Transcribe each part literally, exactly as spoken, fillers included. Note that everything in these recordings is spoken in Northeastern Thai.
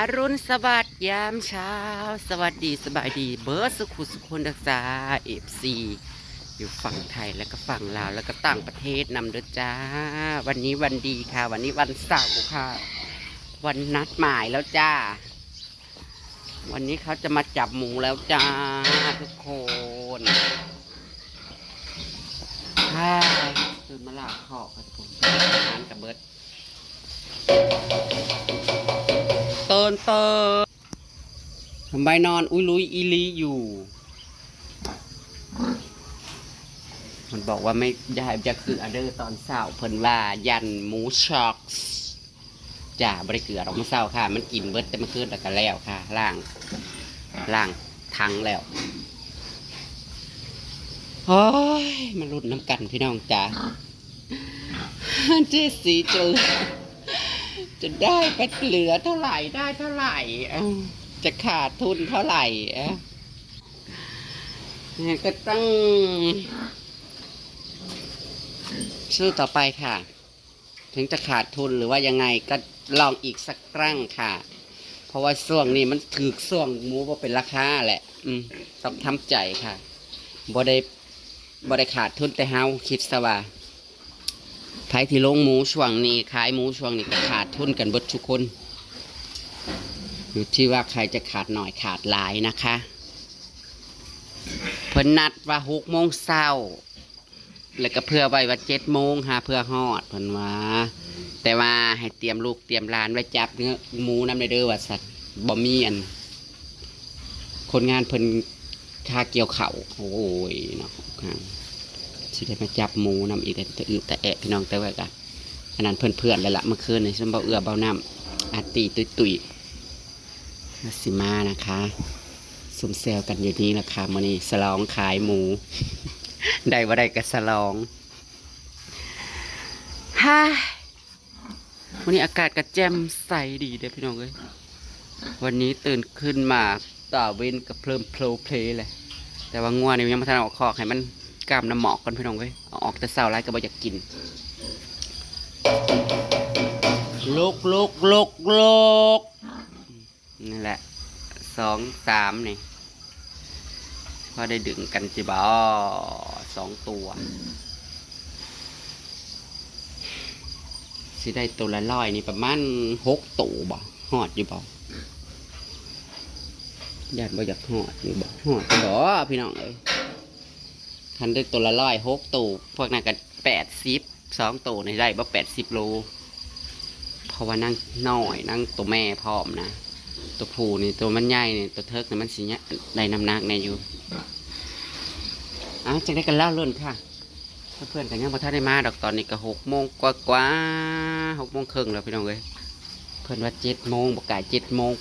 อรุณสวัสดิ์ยามเช้า สวัสดีสบายดีเบิดสุขุสุคนเด้อจ้า เอฟซี อยู่ฝั่งไทยแล้วก็ฝั่งลาวแล้วก็ต่างประเทศนำเด้อจ้า วันนี้วันดีค่ะ วันนี้วันเสาร์ค่ะ วันนัดหมายแล้วจ้า วันนี้เขาจะมาจับหมูแล้วจ้า ทุกคนฮ่าตื่นมาลากขอกกันทุกคนทานกับเบิด เตินเติน ทำไมนอนอุ้ยลุยอีหลีอยู่ มันบอกว่าไม่ได้จะคืออเดอร์ตอนเช้าเพิ่นว่ายันหมูช็อกจ้าบ่ได้เกลือดอกมื้อเช้าค่ะ มันกินเบิดแต่เมื่อคืนแล้วก็แล้วค่ะล้างล้างถังแล้วโอ้ยมาลุ้นน้ำกันพี่น้องจ้า เจสีจะจะได้ไปเหลือเท่าไหร่ได้เท่าไหร่เออจะขาดทุนเท่าไหร่เออยังไงก็ต้องสู้ต่อไปค่ะ ถึงจะขาดทุนหรือว่ายังไงก็ลองอีกสักครั้งค่ะ เพราะว่าช่วงนี้มันถืกช่วงหมูบ่เป็นราคาแหละ อืมต้องทำใจค่ะบ่ได้บ่ได้ขาดทุนแต่เฮาคิดซะว่า ไผที่ลงหมูช่วงนี้ขายหมูช่วงนี้ก็ขาดทุนกันเบิดทุกคน อยู่ที่ว่าใครจะขาดหน่อยขาดหลายนะคะ เพิ่นนัดว่าหกโมงเช้า แล้วก็เผื่อไว้ว่าเจ็ดโมงหาเผื่อฮอดเพิ่นว่า แต่ว่าให้เตรียมลูกเตรียมหลานไว้จับเงอะหมูนำเด้อว่าซั่นบ่มีอัน คนงานเพิ่นคาเกี่ยวข้าวโอ้ยเนาะสิได้มาจับหมูนำอีกแต่อึแต่แอะพี่น้องแต่ว่าก็อันนั้นเพื่อนๆแล้วล่ะเมื่อคืนนี้ซุมเบาเอื้อเบาน้ำอาตีตุยๆ มาสิมานะคะ ซุมแซวกันอยู่นี่แหละค่ะมื้อนี้ฉลองขายหมู ได้บ่ได้ก็ฉลองฮ่ามื้อนี้อากาศก็แจ่มใสดีเด้อพี่น้องเอ้ย วันนี้ตื่นขึ้นมาตาเว้นกับเพลิมโพลเพลเลย แต่ว่างัวนี่ยังบ่ทันออกคอกให้มันกามน้ำหมอกก่อนพี่น้องเอ้ย เอาออกแต่เช้าหลายก็บ่อยากกิน ลกลกลกลก นี่แหละ สอง สาม นี่ พอได้ดึงกันจิบอสองตัว สิได้ตัวละร้อยนี่ประมาณหกตัวบ่ ฮอดอยู่บ่ ย่านบ่อยากฮอดอยู่บ่ ฮอดบ่ พี่น้องเอ้ย คันได้ตัวละร้อยหกตัว พวกนั้นก็แปดสิบ สองตัวนี่ได้บ่แปดสิบโล เพราะว่านางน้อยนางตัวแม่พร้อมนะ ตัวผู้นี่ตัวมันใหญ่นี่ตัวเทิกนี่มันสิเนี่ยได้น้ำหนักแน่อยู่ อ้าวจังได้กันแล้วเล่นค่ะ เพื่อนๆก็ยังบ่ทันได้มาดอก ตอนนี้ก็หกโมงกว่าๆ หกโมงครึ่งแล้วพี่น้องเอ้ย เพิ่นว่าเจ็ดโมง บ่กายเจ็ดโมง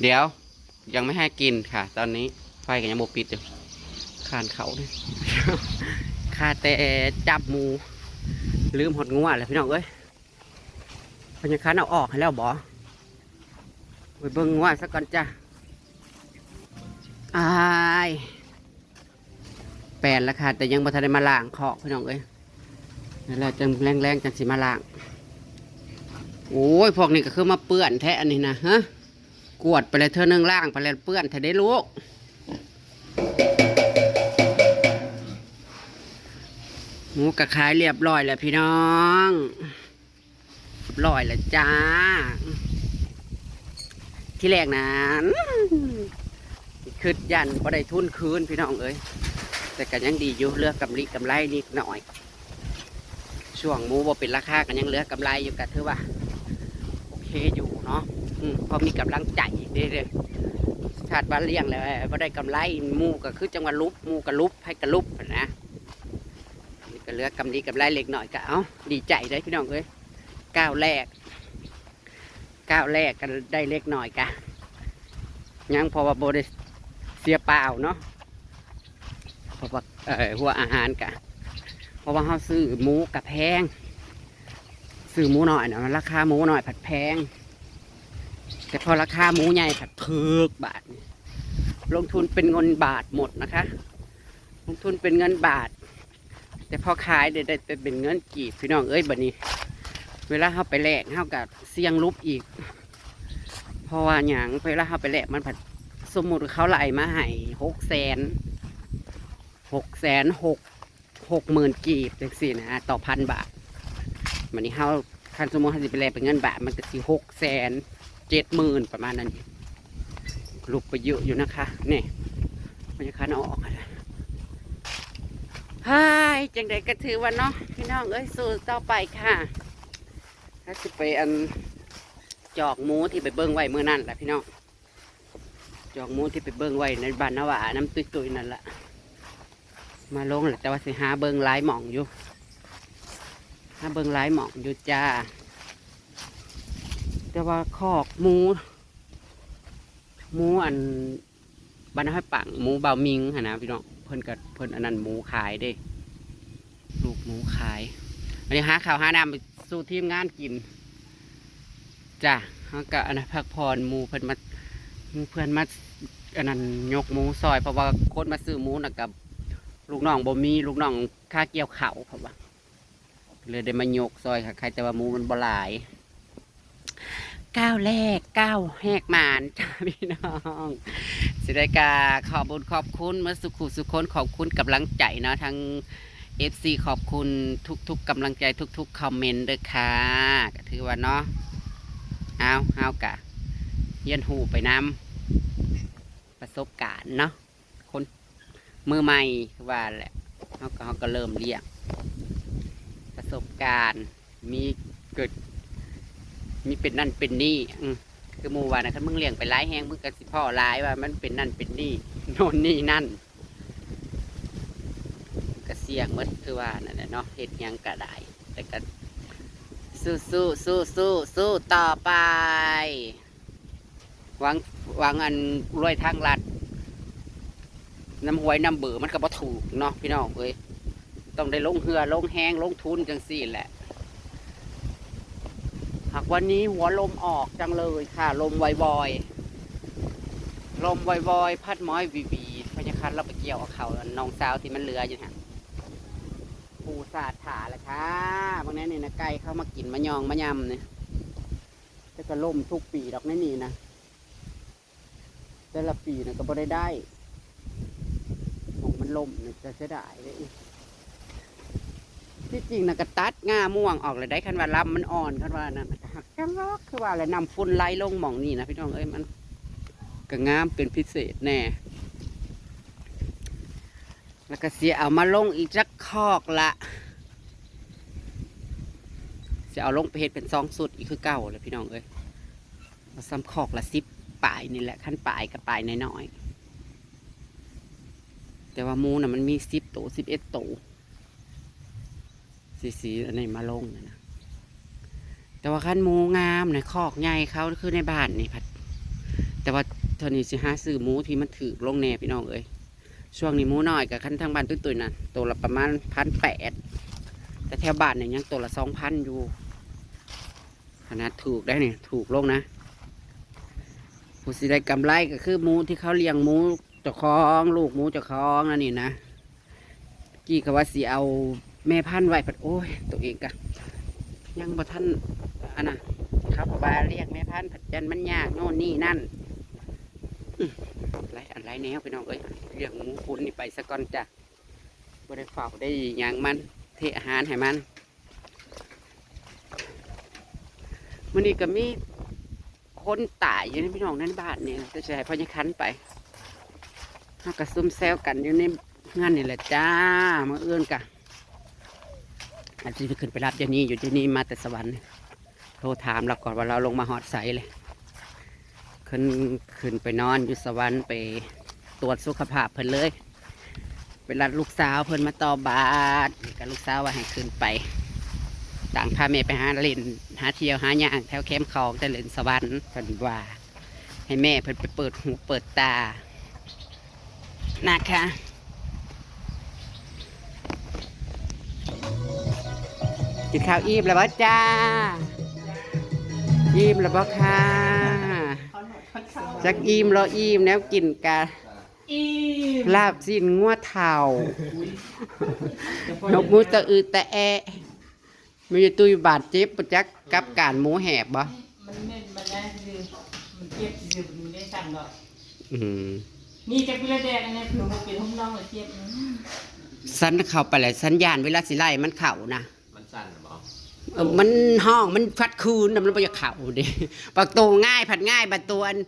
เดี๋ยว ยังไม่ให้กินค่ะ ตอนนี้ไฟก็ยังบ่ปิดอยู่ คานเขาเนี่ย คาแต่จับหมู ลืมฮอดงัวแล้วพี่น้องเอ้ย เพิ่นยังคันเอาออกให้แล้วบ่ ไปเบิ่งงัวซะก่อนจ้ะ อ้าย แปดแล้วค่ะ แต่ยังบ่ทันได้มาล้างคอกพี่น้องเอ้ย แล้วจังแรงๆจังสิมาล้าง โอ้ย พวกนี้ก็คือมาเปื้อนแท้อันนี้นะ ฮะ กวาดไปเลยเทื่อนึง ล้างไปเลยเปื้อนแท้เด้ลูก หมูก็ขายเรียบร้อยแล้วพี่น้อง เรียบร้อยแล้วจ้า ที่แรกนะ คิดย่านบ่ได้ทุนคืนพี่น้องเอ้ย แต่ก็ยังดีอยู่ เหลือกำลิกำไรนิดหน่อย ช่วงหมูบ่เป็นราคาก็ยังเหลือกำไรอยู่ ก็ถือว่า โอเคอยู่เนาะ อืม พอมีกำลังใจเด้อ คาดว่าเลี้ยงแล้วบ่ได้กำไร หมูก็คือจังว่าลุบ หมูก็ลุบ ไผก็ลุบหั้นนะ นี่ก็เหลือกำลิกำไรเล็กน้อยก็ เอ้า ดีใจเด้อพี่น้องเอ้ย ก้าวแรก ก้าวแรกก็ได้เล็กน้อยกะ ยังเพราะว่าบ่ได้เสียเปล่าเนาะ เพราะว่า เอ่อ หัวอาหารกะ เพราะว่าเฮาซื้อหมูกะแพง ซื้อหมูน้อยน่ะ ราคาหมูน้อยผัดแพง แต่พอราคาหมูใหญ่ผัดถูกบาทนี่ ลงทุนเป็นเงินบาทหมดนะคะ ลงทุนเป็นเงินบาท แต่พอขายได้ ได้แต่เป็นเงินกีบพี่น้องเอ้ย บัดนี้ เวลาเฮาไปแลกเฮาก็เสี่ยงหลุบอีก เพราะว่าหยัง เวลาเฮาไปแลกมันผัด สมมุติเขาไล่มาให้หกแสน หกแสนหก หกหมื่นกีบจังซี้นะ ต่อพันบาท บัดนี้เฮา คันสมมุติเฮาสิไปแลกเป็นเงินบาท มันก็สิหกแสนเจ็ดหมื่น ประมาณนั้น หลุบไปเยอะอยู่นะคะ นี่ มันจะคันเอาออกอะนะ เฮ้ย จังใดก็ถือว่าเนาะ พี่น้องเอ้ย สู้ต่อไปค่ะ ถ้าสิไปอัน จอกหมูที่ไปเบิ่งไว้มื้อนั้นล่ะพี่น้อง จอกหมูที่ไปเบิ่งไว้ในบ้านนาหวาน้ำตุยๆนั่นล่ะ มาลงแล้ว แต่ว่าสิหาเบิ่งหลายหม่องอยู่ หาเบิ่งหลายหม่องอยู่จ้า แต่ว่าคอกหมู หมูอัน บ้านห้วยปัง หมูบ่าวมิงหั้นนะพี่น้อง เพิ่นก็ เพิ่นอันนั้นหมูขายเด้ ลูกหมูขาย อันนี้หาข้าวหาน้ำไปสู่ทีมงานกินจ้ะ เฮาก็อันนั้นพักผ่อน หมู่เพิ่นมา หมู่เพิ่นมา อันนั้นยกหมูซอย เพราะว่าคนมาซื้อหมูน่ะกับลูกน้องบ่มี ลูกน้องคาเกี่ยวข้าว เพราะว่า เลยได้มายกซอยค่ะ ใครแต่ว่าหมูมันบ่หลาย ก้าวแรก ก้าวแหกหมานจ้าพี่น้อง สิได้กาขอบบุญขอบคุณเมื่อสุขุสุคน ขอบคุณกำลังใจเนาะ ทั้ง เอฟซี ขอบคุณทุกๆกำลังใจ ทุกๆคอมเมนต์เด้อค่ะ ก็ถือว่าเนาะ เอา เฮากะเรียนรู้ไปนำ ประสบการณ์เนาะ คนมือใหม่คือว่าแหละ เฮาก็ เฮาก็เริ่มเลี้ยง ประสบการณ์ มีเกิด มีเป็นนั่นเป็นนี่ อืม คือหมู่ว่านะ คันมึงเลี้ยงไปหลายแฮง มึงก็สิพ้อหลายว่ามันเป็นนั่นเป็นนี่ โน่นนี่นั่น ก็เสี่ยงหมดคือว่านั่นแหละเนาะ เฮ็ดหยังก็ได้ แต่ก็สู้ๆ สู้ๆ สู้ต่อไป หวัง หวังอันรวยทางลัด นำหวยนำเบอร์มันก็บ่ถูกเนาะพี่น้องเอ้ย ต้องได้ลงเฮือลงแฮงลงทุนจังซี้แหละ หากวันนี้หัวลมออกจังเลยค่ะ ลมวอยๆ ลมวอยๆ พัดม้อยหวีๆ พญาคันเราไปเกี่ยวเอาเขาน้องสาวที่มันเหลืออยู่หั่น ปูสาดถาละค่ะ บางแน่นี่นะ ไก่เข้ามากินมายองมายำเนี่ย แต่ก็ล่มทุกปีดอกในนี่นะ แต่ละปีนะก็บ่ได้ได้ ของมันล่มนะ จะเสียดายเลย ที่จริงนะก็ตัดง่าม่วงออกเลยได้ คันว่าลำมันอ่อน คันว่านั่นนะก็หักจังหรอก คือว่าอะไร น้ำฝนไหลลงหม่องนี่นะพี่น้องเอ้ย มันก็งามเป็นพิเศษแน่ แล้วก็สิเอามาลงอีกจักคอกละ สิเอาลงไปเฮ็ดเป็นสองชุดอีกคือเก่าเลยพี่น้องเอ้ย เอาซ้ำคอกละสิบปลายนี่แหละ คันปลายกับปลายน้อยๆ แต่ว่าหมูน่ะมันมีสิบโต สิบเอ็ดโต สีสีอันนี้มาลงนะนะ แต่ว่าคันหมูงามนะ คอกใหญ่เขาคือในบ้านนี่พัด แต่ว่าเท่านี้สิหาซื้อหมูที่มันถูกลงแน่พี่น้องเอ้ย ช่วงนี้หมูน้อยกับคันทางบ้านตุ้ยๆนะ ตัวละประมาณพันแปด แต่แถวบ้านเนี่ยยังตัวละสองพันอยู่ ขนาดถูกได้เนี่ย ถูกลงนะ ผู้สิได้กำไรก็คือหมูที่เขาเลี้ยงหมูเจ้าของ ลูกหมูเจ้าของนั่นนี่นะ กี้ก็ว่าสิเอาแม่พันธุ์ไว้พัด โอ้ย ตัวเองก็ยังบ่ทัน อันน่ะ เขาก็ว่าเลี้ยงแม่พันธุ์พัดยันมันยากโน่นนี่นั่น อืม หลายอันหลายแนวพี่น้องเอ้ย เลี้ยงหมูคุณนี่ไปซะก่อนจ้ะ บ่ได้เฝ้าได้หยังมัน เทอาหารให้มัน มื้อนี้ก็มีคนตายอยู่ในพี่น้องในบ้านนี่ แต่สิให้พ่อใหญ่คันไป เฮาก็ซุ่มแซวกันอยู่ในงานนี่แหละจ้า มื้ออื่นกะ อาจจะขึ้นไปรับเจนี่อยู่ เจนี่มาแต่สวรรค์ โทรถามเราก่อนว่าเราลงมาฮอดไสเลย ขึ้น ขึ้นไปนอนอยู่สวรรค์ ไปตรวจสุขภาพเพิ่นเลย ไปรับลูกสาวเพิ่นมาต่อบัตร กับลูกสาวว่าให้ขึ้นไป ต่างพาแม่ไปหาเล่น หาเที่ยวหาย่างแถวแคมป์ของแต่เล่นสวรรค์เพิ่นว่า ให้แม่เพิ่นไปเปิดหูเปิดตา นะคะ กินข้าวอิ่มแล้วบ่จ้า อิ่มแล้วบ่ค่ะ จักอิ่มรออิ่มแนวกินกะ อิ่ม ลาบซีนงัวเฒ่า นกหมูตะอือตะแอะ มันจะตุ้ยบาดเจ็บปะจักกับการหมูแหบบ่ มันเม่น มันได้คือ มันเจ็บคือ มันไม่ได้สั่นดอก อืม นี่จะเป็นแดงอันนี้คือมันเป็นห้องนอนเจ็บ อืม สันเข้าไปแล้วสันย่านเวลาสิไล่มันเข้านะ มันสั่นน่ะบ่ เออ มันห้อง มันฟัดคืนน่ะ มันบ่อยากเข้าเด้ ประตูง่าย ผัดง่าย บัดตัวอัน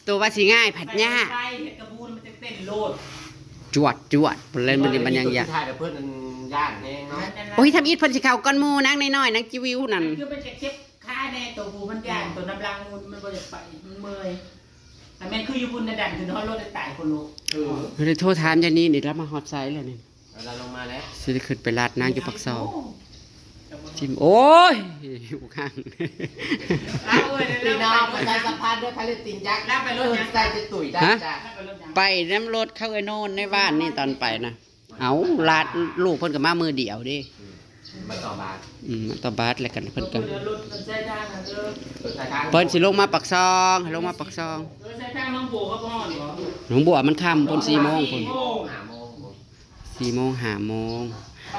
ตัวว่าสิง่าย ผัดยาก ไปเฮ็ดกระบูนมันจะเต้นโลด จวด จวด เพิ่นเล่นมัน มันยังอยาก ถ่ายกับเพิ่นอันย่านแฮงเนาะ โอ้ย ทำอิดเพิ่นสิเข้าก่อนหมู่ นางน้อยๆ นางจิวิวนั่น คือมันจะเจ็บขาแน่ ตัวบูมันย่าน ตัวน้ำลังมัน มันบ่อยากไป มันเมื่อย แต่แม่นคืออยู่บุญนะดัน คือฮอดรถได้ตายคนโลก เออ เพิ่นได้โทรถามยานี้นี่ แล้วมาฮอดไสแล้วนี่ แล้วเราลงมาแล้ว สิได้ขึ้นไปลาดนางอยู่ปากซอง โอ้ จิม โอ้ย อยู่ข้าง เอาเว้ย พี่น้องประชาสัมพันธ์ด้วย ผลิตตินยักษ์ ลากไปรถยัง ใส่จะตุ๋ยได้ ฮะ จ้ะ ลากไปรถยัง ไปน้ำรถเข้าไอ้โน่นในบ้านนี่ตอนไปนะ เอาลาดลูกเพิ่นก็มามือเดียวเด้ อืม มาต่อบาท อืม มาต่อบาทแล้วกันเพิ่นก็ เดี๋ยวรถมันใช้ทางนะเด้อ เปิดสายทาง เพิ่นสิลงมาปากซอง ให้ลงมาปากซอง เออ ใช้ทางน้องโบก็พอเหรอ น้องบัวมันค่ำเพิ่นสี่โมงเพิ่น สี่โมง ห้าโมง สี่โมง ห้าโมง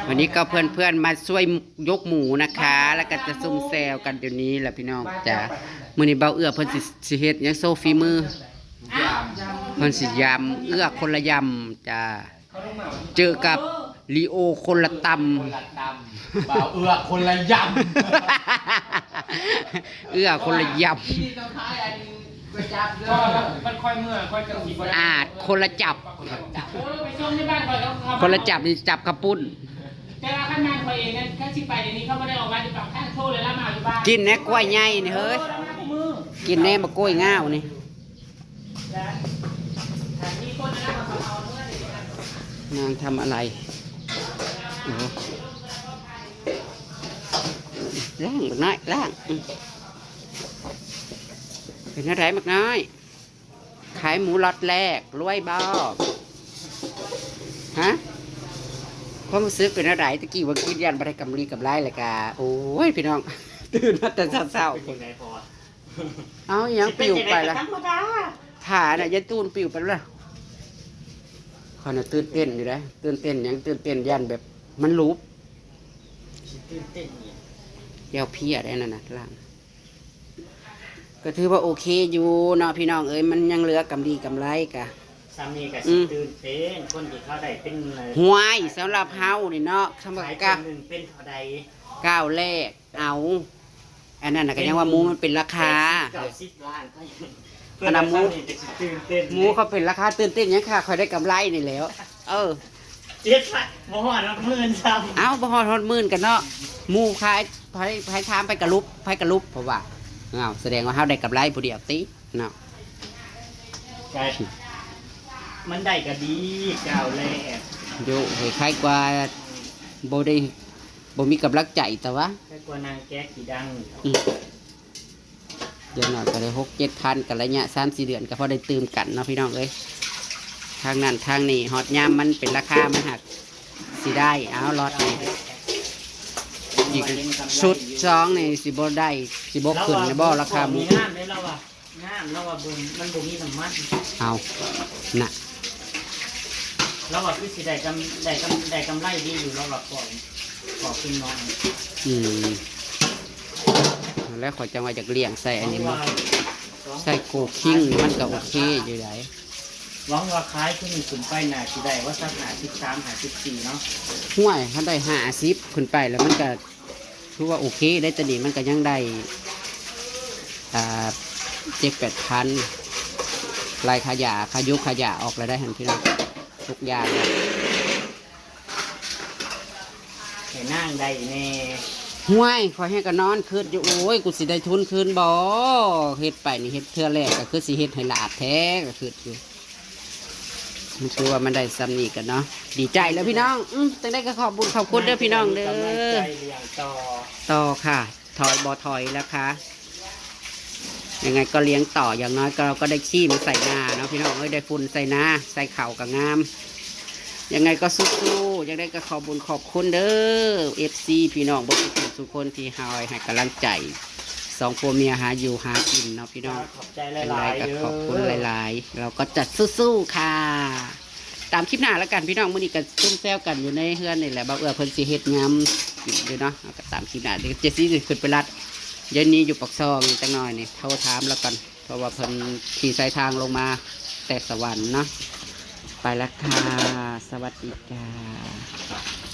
วันนี้ก็เพื่อนๆมาช่วยยกหมูนะคะ แล้วก็จะซุ่มแซวกันเดี๋ยวนี้แหละพี่น้องจ้า มื้อนี้เบาเอื้อเพิ่นสิ สิเฮ็ดหยังโชว์ฝีมือ ยำ เพิ่นสิยำ เอื้อคนละยำจ้า เจอกับลีโอคนละตำ คนละตำ บ่าวเอื้อคนละยำ เอื้อคนละยำ นี่ต้องขายอันก๋วยจั๊บเด้อ มันค่อยเมื่อ ค่อยจังสิบ่ได้ อาจคนละจับ เออ ไปส่งที่บ้านก่อนแล้วครับ คนละจับนี่จับข้าวปุ้น แต่ว่าคันบ้านข้อยเองนะ คันสิไปเดี๋ยวนี้เขาบ่ได้ออกมาอยู่ปากทาง โทรเลยแล้วมาอยู่บ้าน กินแหน่กล้วยใหญ่นี่เฮ้ย เออ แล้วมาคู่มือ กินแหน่มะกล้วยง่าวนี่ นางทำอะไร โอ้โห ล้างบักน้อย ล้าง อืม เป็นอะไรบักน้อย ขายหมูล็อตแรก รวยบ่ ฮะ ความรู้สึกเป็นอะไร ตะกี้ว่าคิดย่านบ่ได้กำลีกำไรเลยกะ โอ้ย พี่น้อง ตื่นมาแต่เช้าๆ เป็นยังไงพอ เอาอีหยังปิวไปละ สิเป็นจั่งใดก็ธรรมดา ขาน่ะ ยายตูนปิวไปแล้วล่ะ ข้อยน่ะตื่นเต้นอยู่เด้ ตื่นเต้นหยัง ตื่นเต้นย่านแบบมันหลุบ สิตื่นเต้นอีหยัง แก้วเพี้ยได้นั่นน่ะ ล่าง ก็ถือว่าโอเคอยู่เนาะพี่น้องเอ้ย มันยังเหลือกำลีกำไรกะ ซ้ำนี่ก็ อื สิ ม ตื่นเต้น คนที่เขาได้เป็น ห้วย สำหรับเฮานี่เนาะ สำหรับ ขาย กะ เทื่อหนึ่งเป็นเท่าใด ก้าวแรก เอา อันนั้นน่ะก็ยังว่าหมูมันเป็นราคา แปดสิบ เก้าสิบล้าน อันนั้นหมู หมูเขาเป็นราคาตื่นเต้นหยังค่ะ ข้อยได้กำไรนี่แหล้ว เออ เจ็ดพัน บ่ฮอดหลักหมื่นซ้ำ เอ้า บ่ฮอดฮอดหมื่นกันเนาะ หมู่ขาย ไผ ไผถาม ไผกะลุบ ไผกะลุบ เพราะว่า อ้าว แสดงว่าเฮาได้กำไรผู้เดียวติเนาะ ก็ มันได้ก็ดี ก้าวแรก โย คล้ายๆกว่าบ่ได้ บ่มีกำลังใจแต่ว่า คล้ายกว่านางแก๊กขี้ดัง อืม อย่างน้อยก็ได้หกเจ็ดพัน กันระยะสามสี่เดือนก็พอได้ตื่มกันเนาะพี่น้องเอ้ย ทางนั้นทางนี้ ฮอดยามมันเป็นราคามันหักสิได้ เอาล็อตนี้ อีกชุดสองนี่สิบ่ได้ สิบ่ขึ้นนะบ่ราคาหมู งามเลยเราอะ งาม เราว่าบ่ มันบ่มีน้ำมัน เอา น่ะ เราว่าคือสิได้กำ ได้กำ ได้กำไรดีอยู่ เราว่าปล่อย ปล่อยขึ้นน้อย อืม แล้วข้อยจังว่าอยากเลี้ยงใส่อันนี้มัน ใส่โกคิงมันก็โอเคอยู่ได๋ หวังว่าขายขึ้นขึ้นไปน่าสิได้ว่าสักห้าสิบสาม ห้าสิบสี่เนาะ ห้วย คันได้ห้าสิบขึ้นไปแล้วมันก็ถือว่าโอเคได้ แต่นี่มันก็ยังได้ อ่า เจ็ดแปดพัน ไล่ขยะ ขยุขยะออกแล้วได้หั่นพี่น้อง ทุกอย่าง ให้นางได้แน่ ห้วย ข้อยแฮงก็นอนคิดอยู่ โอ้ย กูสิได้ทุนคืนบ่ เฮ็ดไปนี่ เฮ็ดเทื่อแรกก็คือสิเฮ็ดให้หลาบแท้ ก็คิดอยู่ มันคือว่ามันได้ส่ำนี้กันเนาะ ดีใจแล้วพี่น้อง อืม จังใด๋ก็ขอบบุญขอบคุณเด้อพี่น้องเด้อ กำลังใจเลี้ยงต่อ ต่อค่ะ ถอยบ่ถอยแล้วค่ะ ยังไงก็เลี้ยงต่อ อย่างน้อยก็เราก็ได้ขี้มาใส่นาเนาะพี่น้องเอ้ย ได้ฝุ่นใส่นา ใส่ข้าวก็งาม ยังไงก็สู้ๆ จังใด๋ก็ขอบบุญขอบคุณเด้อ เอฟซี พี่น้องเบิดทุกคนที่ให้ ให้กำลังใจ สองผัวเมียหาอยู่หากินเนาะพี่น้อง ขอบใจหลายๆ จังใด๋ก็ขอบคุณหลายๆ เด้อ เราก็จะสู้ๆ ค่ะ ตามคลิปหน้าแล้วกันพี่น้อง มื้อนี้ก็ซุ่มแซวกันอยู่ในเฮือนนี่แหละ บ่าวเอื้อเพิ่นสิเฮ็ดยำกินอยู่เนาะ เอาก็ตามคลิปหน้า เดี๋ยวเจซี่สิขึ้นไปลัด เดี๋ยวนี้อยู่ปากซองจักหน่อยนี่ โทรถามแล้วกัน เพราะว่าเพิ่นขี่สายทางลงมาแต่สวรรค์เนาะ ไปแล้วค่ะ สวัสดีค่ะ